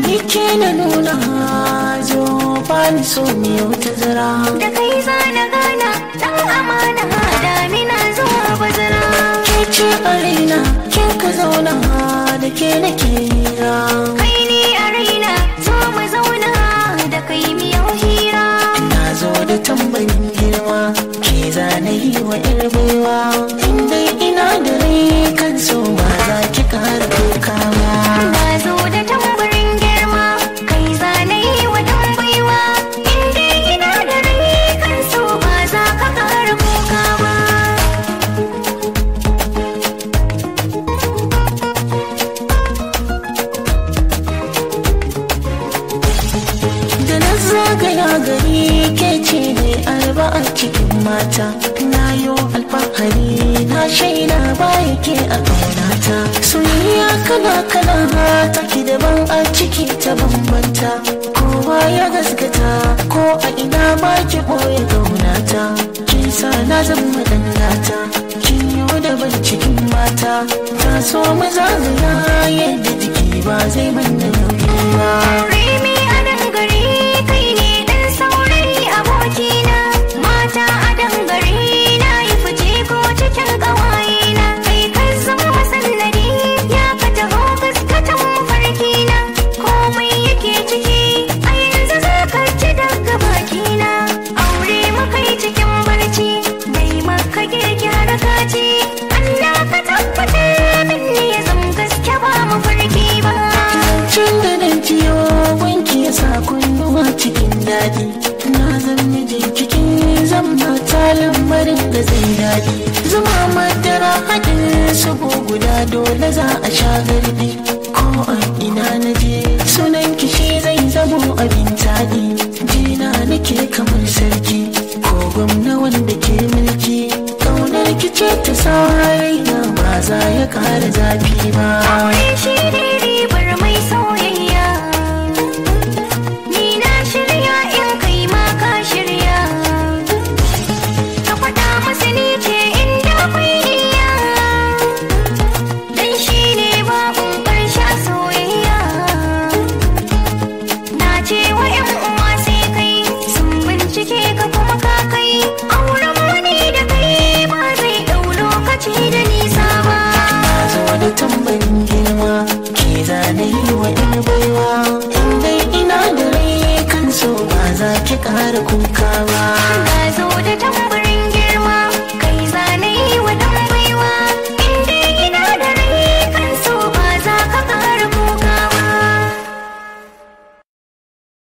Ni ke na nuna zo bani so miyo tazara. Da kai zana gana dan amana damina zuwa bazara. Ke ce a raina kin ka zauna da ke nake hira. Kai ne a raina zo mu zauna da kai miyau hira. Na zo da tambarin girma ke zana yi wa ƴar baiwa. In dai ina da rai kan so ba za ki ƙara kuka ba. Na zo da tambarin girma kai zana yi wa ɗan baiwa. In dai ina da rai kan so ba za ka ƙara kuka ba. Da na zagaya gari ke ce ne arba a cikin mata. Na yo alfahari na shaida baya ke a ƙaunata. Soyayya kala kala take daban a ciki ta bambanta. Kowa ya gaskata ko a ina ba ki ɓoye ƙaunata. Kin sa na zama ɗan gata kin yo daban cikin mata. Ta so mu zagaya yadda jiki ba zai manna nauyi ba. Rimi a dangare kai ne dan saurayi abokina. Mata a dangare na yi fice ko cikin ƙawayena. Kai ka zama masallari ya ka taho gaskatan mafarkina. Komai yake ciki a yanzu za ka ci daga bakina. Aure muka yi cikin barci dai maka girki har ka ci. Allah ka tabbatar min ne zan gaske ba mafarki ba. Zancen da na jiyo wanki ya sa kunnuwa cikin daɗi. Na zan miji cikin zama ta lamarin da zai daɗi. Zuma madara haɗin sabo guda dole za a sha gardi. Ko a ina na je sunan kishi zai zamo abin taɗi. Jina nake kamar sarki ko gwamna wanda ke mulki. Ƙaunar ki ce ta sa raina ba za ya ƙara zafi ba. Aure shi ne ribar mai soyayya. Ni na shirya in kai ma ka shirya. Ka faɗa masa ni ce inda akwai niyya. Dan shi ne babun ƙarshe a soyayya. Na ce wa 'yan uwa sai kai sun bincike ka kuma ka kai. Auren mu ne da kai ba zai ɗau lokaci da nisa ba. Na zo da tambarin girma ke zane yi wa ƴar baiwa. In dai ina da rai kan so ba za ki ƙara kuka ba. Na zo da